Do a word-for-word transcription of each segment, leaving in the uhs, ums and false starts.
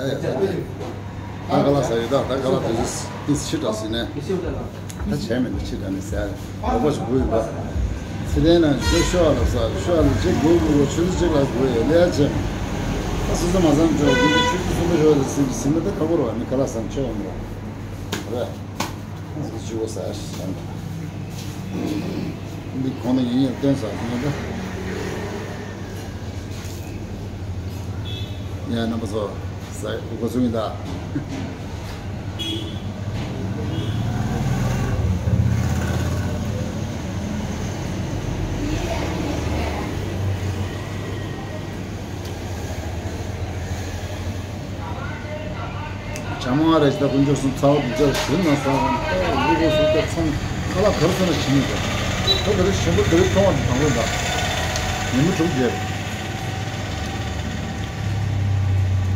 ད་ཁ་ལག་ཟ་ཡོད་ད། ད་ཁ་ལག་དེ་ཚོ་ཏིས་ཕྱི་དྲགས་ཟིན་ནས། ད་བྱས་མེད་འདུག་ཕྱི་དྲགས་ནས་ཟ་ཡ་རོགས་པ་ཞིག་བུ་ཡིན་པ། ཚེ་ལྡན་ན་ཤོ་ཤོ་ལ་ཟ་ཤོ་ལ་ཅིག་དགོས་དགོས་ཆུ་ཚོད་གཅིག་ལ་དགོས་ཡོད་ལས་ཅེ། ད་སོ་སོ་མ་བསམ་ཆོག་འདི་ཆུ་ཚོད་གསུམ་པ་ཤོ་ལ་ཟིན་ཟིན་ན་ད་ཁག་པོ་རེད་བ། ནི་ཁ་ལག་ཟ་ཆོག་ཡོད་མ་རེད། ཅི་གོ་ཟ་ཞིག་ཟ་འདུག་འདི་གོང་ནས་ཡིན་ཡང་བསྟན་ཟ་ཐུབ་ན་ད། ཡ་རྣམ་པ་ཚོ་ཟ་འགོ་ཚུགས་ཡིན་ད། བྱ་མོ་ཨ་རེ་ཞིག་ད་དཀོན་མཆོག་གསུམ་ཚ་བ་འདི་ཚོར་ཞུ་ན་ས་ཨེ་ལུ་གོ་སུ་ད་ཚོང་ཁ་ལག་གར་སོང་ན་ཞི་མི་འདུག་ད་ག་རེ་ཞིམ་པོ་དེ་རིགས་མཐོང་བ་དང་པོ་འདྲ། ཉིན་མོ་དྲུག་བརྒྱད་རེད།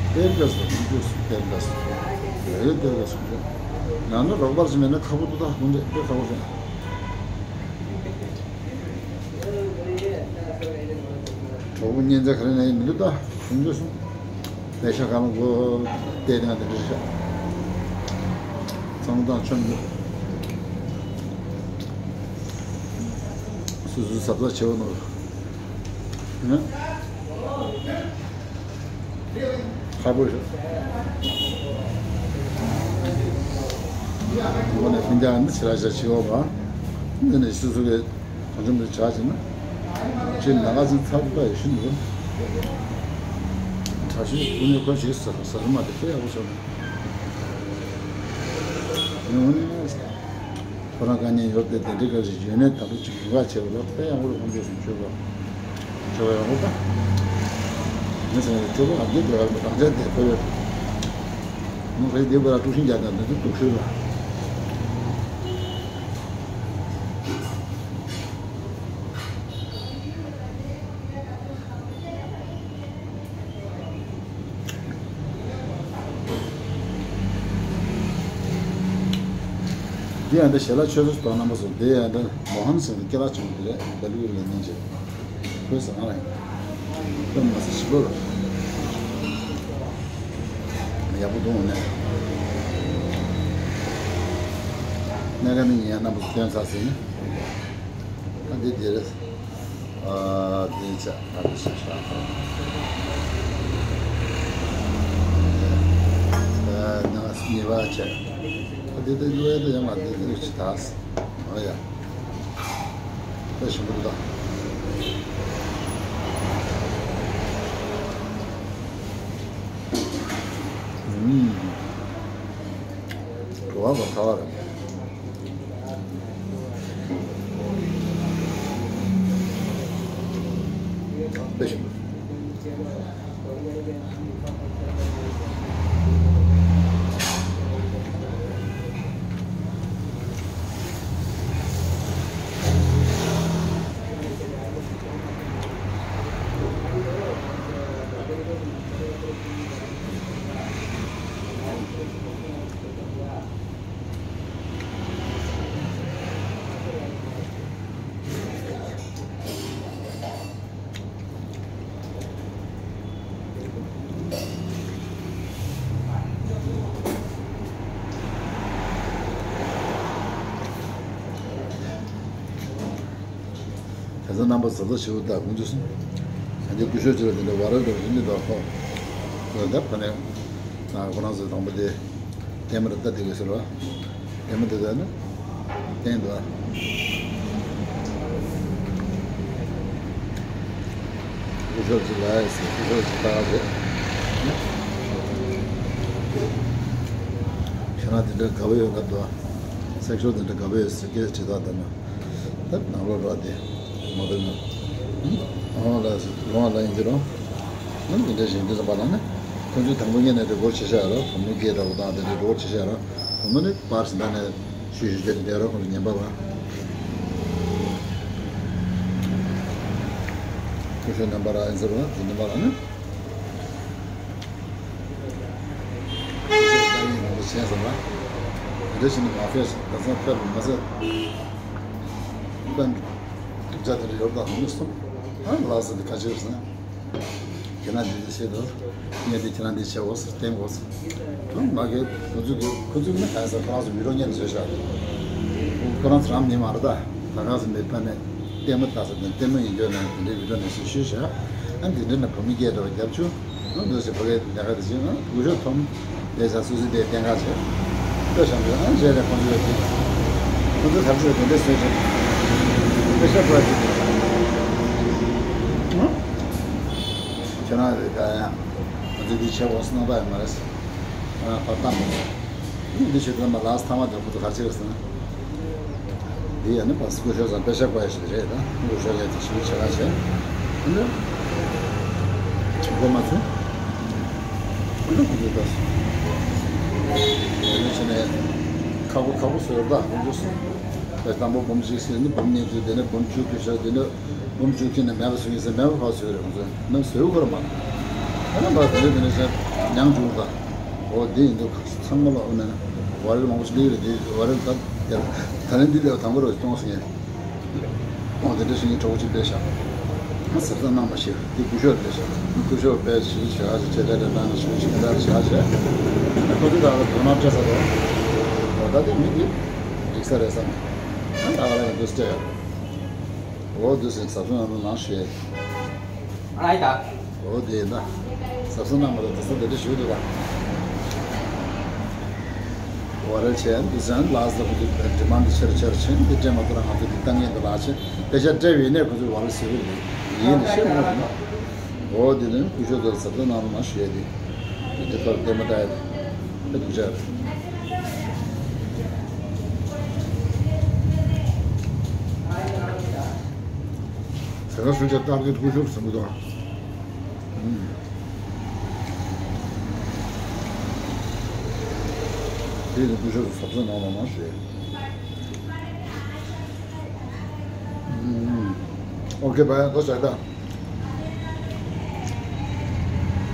གཏེར་དགའ་སོ་དཀོན་མཆོག་གསུམ་གཏེར་དགའ་སོ་རེ་རེ་གཏེར་དགའ་སོ་རེད། ང་ནི་རོགས་པར་ཞིག་མེད་ན་ཁག་པོ་འདུག་ད་དགོངས་འགྲེལ་དཔེ་ཁག་པོ་རེད། གྲོགས་པོ་གཉེན་ཚན་ག་རེ་ན་ཡིན་མི་འདུག་ད་དཀོན་མཆོག་གསུམ། ལས་ཤག་གང་ལ་གོ་བལྟས་ཏེ་ང་དེ་འདྲ་ཤག་གཙང་དང་ཆོམ་འདུག་སོ་སོའི་གཟབ་གཟབ་བྱེད་འོ་ནོ། ཧ་པོ་ཤག་འོ་ནས་ཕན་རྒྱ་འདི་ཆེ་ར་ཤག་ཆེ་འོ་ག་འདི་ནས་སོ་སོ་གི་གང་བྱུང་མི་ཆགས་ཟིན་ན། ཅི་ནང་ང་ཚོ་ཚར་པ་ཡོད་ཤི་འདུག་གྲྭ་ཆུང་ཀུན་ནས་ཁོ་ཞིག་ཟ་ཟ་མ་དེ་དཔེ་ཡག་པོ་བྱུང་། ཡང་ནས་ཁོ་རང་དཀའ་ངལ་ཡོད་པའི་དེ་འདྲའི་སྐབས་ཤིག་ཡོད་ནས་ད་དུང་ཅིག་གུས་པ་བྱེད་པ་ལ་དཔེ་ཡག་པོ་རེད། ཁོང་ཚོས་སུ་བཅོས་པ་བཅོས་པ་ཡག་པོ་ད། མི་ཚང་མས་བཅོས་པ་ཨ་འདི་འགྲོ་ཡག་པོ་རང་ཅག་དེ་ཁོ་ཡོད། ཁོང་རེད་འདི་བར་དཀྲུག་ཤིང་རྒྱག་དང་འདི་ཚོ་སྡུག་ཤོས་ལ། འདི་ཡང་འདི་ཞལ་ལག་མཆོད་ས་དང་རྣམ་པ་ཚོ་འདི་ཡང་འདི་མོ་ཧན་ཟེར་ནས་སྐད་ལག་ཆུང་འདི་རེད། ལ་ལུ་རེད་ཉིན་བྱེད་ཁོས་ཟ་ང་རེད། ཁོས་མ་ཟ་ཞིག་ལོ་ར། ཡག་པོ་འདུག་ནས། གནད་འགག་ནི་ཡིན་ཡང་རྣམ་པ་ཚོ་སྟོན་ཚར་ཟིན་ནས། ཨ་འདི་འདི་རེད། ཨ་འདི་ཆ་ཨ་འདི་ཆ་ཤ་ཨ་ནང་སུ་ཉེ་བ་ཆ་ཨ་འདི་འདི་ལུ་ཡ་འདི་ཡང་མ་འདི་འདི་རུ་ཆི་ད་སི་ཨ་ཡ་ད་ཞིམ་པོ་འདུག་ད། ཨུམ། གྲོ་བ་གོ་ཚ་བ་རེད། དེ་ཚོ་རྣམ་པ་ཟ་ཟ་ཞིག་དང་ཁོང་ཚོ་སོང་། ང་ཚོ་སྐུ་ཞབས་ཅིག་ལ་དེ་འདྲ་བ་ར་འདྲ་བ་ཞིག་འདི་དག་ཁོ། ལ་འདབ་ཁ་ནས་ང་ཁོ་རང་ཚོ་དང་པོ་དེ་ལྟད་མོ་རེ་ལྟ་བསྡད་དགོས་ཟེར་བ། ལྟད་མོ་དེ་ལྟ་ན་བསྟན་འདུག་ཨ། སྐུ་ཞབས་ཅིག་ལ་ཡ་ཟེར་སྐུ་ཞབས་ཅིག་ལྟ་ག་རེད། ཁྱེད་རང་དེ་འདྲ་དགའ་བོ་ཡོད་ན་འདུག་ཨ། སེམས་ཤོར་དེ་འདྲ་དགའ་བོ་ཡོད་ཟེར་སྐད་ཆ་དྲིས་དོགས་དང་ན། ད་ནང་ལོགས་རོགས་དེ་མ་གཏོགས་ན། ཨང་ལ་ལོང་བ་ལ་ཡིན་གྱི་རོ། ཨང་འདི་འདྲ་ཞིག་འདི་ཙམ་པ་ལ་ནི། ཁོང་ཚོས་དང་པོ་ངས་ནས་འདྲ་སྒོར་ཆེ་ཤ་ཡ་རོ། བུ་མོ་སྐད་འདྲ་བོ་དང་དེ་འདྲ་སྒོར་ཆེ་ཤ་ཡ་རོ། བུ་མོ་ནི་པར་སི་ད་ནས་ཞུ་ཞུ་བྱས་ནས་བསྡད་རོ། ཁོང་ཚོ་ཉན་པ་བ། སྐུ་ཞབས་རྣམ་པ་ར་ཨིན་ཟེར་བ་དེ་རྣམ་པ་ར་ནི། སྐུ་ཞབས་ལྟ་ཡིན་རང་དུ་བྱས་ཟེར་བ། དེ་འདྲ་ཞིག་ནི་མ་ཕེབས་ཟེར་ད་ཚང་ཕེབས་མ་ཟེར། ཏན་ཏིག་ཅག་དེ་འདྲ་ཡོད་པ་དང་མི་གསུམ། ཨ་ལགས་སོ་དེ་ཁ་ཆེར་སོང་། ཁྱེད་རང་འདི་འདི་བྱེད་དོ། ངས་འདི་ཁྱེད་རང་འདི་བྱེད་འོ་ཟེར་བསྟན་འོ་ཟེར། ཨང་མ་གི་ཁོ་ཚོ་གི་ཁོ་ཚོ་ནི་གང་ཟེར་ཁོ་རང་ཚོ་བི་ཌིའོ་ཉན་བཟོས་ཤག་ཁོ་རང་ཚོ་རང་མི་མ་རེད་ད། ད་གང་ཟེར་མི་ཕ་ནས་ལྟད་མོ་ལྟ་ས་དང་ལྟད་མོ་ཡིན་འདོད་ན་དེ་འདྲའི་བི་ཌིའོ་ནས་བཟོས་ཤག་ཨ་འདི་འདྲ་ན་བུ་མི་སྐད་འདྲ་བ་རྒྱབ་ཆུ། ཨ་འདུག་སེ་ཕ་གིའི་ལས་ཀ་དེ་བྱེད་ན་སྐུ་ཞབས་ཐོམ། དེ་ས་སུ་སི་དེ་གཏན་འཁག་བྱེད། ལྟོས་བཞག་འདུག་ཨ་རྗེས་ལ་ཁོང་ཚོས་དེ། ཁོང་ཚོ་ཐབས་ཤེས་དེ་འདྲ་བཟོས་བྱེད། དཔེ་ཤ་པོ་ཅིག་ཁྱེད་རང་རེད་ད་ཡང་། ང་ཚོས་འདི་བྱེད་དགོས་སྣང་དག་ཡོད་མ་རེད། ང་རང་ཕར་བཏང་མི་འདུག་འདི་བྱེད་དུས་མ་ལགས་ཐ་མ་དེ་ཁོ་ཚོ་ག་ཅི་རེད་ཟེར་ན། འདི་ཡང་ནི་བར་སྐུ་ཞབས་སམ་དཔེ་ཤ་བཀོད་ཡ་ཞིག་རེད་ད། སྐུ་ཞབས་ཡ་དེ་ཞིག་བྱེད་ག་བྱས། འདི་འགོ་མ་ཚུགས། འདི་ཁོ་ཚོས་ལྟ་སོང་། འདི་བྱས་ནས་ཁག་པོ་ཁག་པོ་བཟོས་ད་ཁོ་ཚོས་སོང་། དང་པོ་འབུམ་གཅིག་ཟེར་ནི་འབུམ་གཉིས་བཟོས། དེ་ནས་འབུམ་བཅུ་བཀོད་ཤག་དེ་ནས་འབུམ་བཅུ་གཅིག་ནས་མེད་པ་བཟོས་ཡིན་ཟེར། མེད་པ་ཕར་བཟོས་རེད། ཁོ་ཚོས་ནམ་བཟོས་ཁོ་ར་མ། ཨ་ནི་མ་བཟོས་དེ་ནས་ཟེར་མྱང་བྱུང་ད། འོ་དེ་ཡིན་དུས་ཚང་མ་ལ་ཨོ་ན་ཝ་རེལ་མང་པོ་ཞིག་སླེབས་རེད། དེ་ཝ་རེལ་ད་ད་ལན་འདི་ལས་དང་པོ་རུ་གཏོང་སོང་ངས། ཨོ་དེ་འདྲ་ཞིག་ངས་གྲོགས་པོ་གཅིག་སླེབས་ཤག་ཨ་ཟབ་ས་གནང་མ་ཤེས་དེ་སྐུ་ཞབས་སླེབས་ཤག་སྐུ་ཞབས་དཔེ་ཞིག་བྱ་ཞིག་བྱེད་ལས་དེ་གནང་ཞིག་ཞིག་ལས་བྱ་ཞིག་ཁོ་ཚོ་ད་ལ་དོ་སྣང་སྤྲད་ས་རེད། འོ་ད་དེ་མི་དེ་འགྲིག་ས་རེད་བསམ། ཨ་ད་ག་ལ་ཡང་འདུག་སྤྲད་ཡ། འོ་འདུག་སེ་ཟབ་ས་གནང་རོགས་གནང་ཞུ་ཡ། ཨ་ཡ་ད། འོ་དེ་ཡིན་ན། ཟབ་ས་གནང་མ་རེད། དེ་ས་དེ་འདྲ་ཞུ་འདུག་ལ། ཝ་རེལ་བྱས་འདི་ཟན་ལགས་ལ་ཁོ་ཚོ་ཌི་མན་ཌི་ཆེར་ཆེར་ཕྱིན། འདི་སྤྲད་མ་ཐུབ་ན་ང་ཚོ་འདི་ལྟ་ངན་འདུག་ལགས་ཕྱིན། དཔེ་ཆ་སྤྲད་པ་ཡིན་ནའི་ཁོ་ཚོས་ཝ་རེལ་ཟེར་གི་རེད། ཡིན་ནི་ཤེས་མ་རེད་ན། འོ་དེ་ནི་སྐུ་ཞབས་ཚོར་ཟབ་ས་གནང་རོགས་གནང་ཞུ་ཡ་དེ། འདི་ཐོག་ལ་ལྟད་མོ་ལྟ་ཡ་དེ། ཨ་སྡུག་ཅག་རེད། ཟེར་བ་སུ་ཆ་ལྟར་གྱི་སྐུ་ཞབས་ཟིན་པོ་དང་། དེ་ནི་སྐུ་ཞབས་ཟབ་ས་གནང་རོགས་གནང་ཞུ་ཡ། ཨོ་ཁེ་བྷའི། ལོ་ཤག་ད།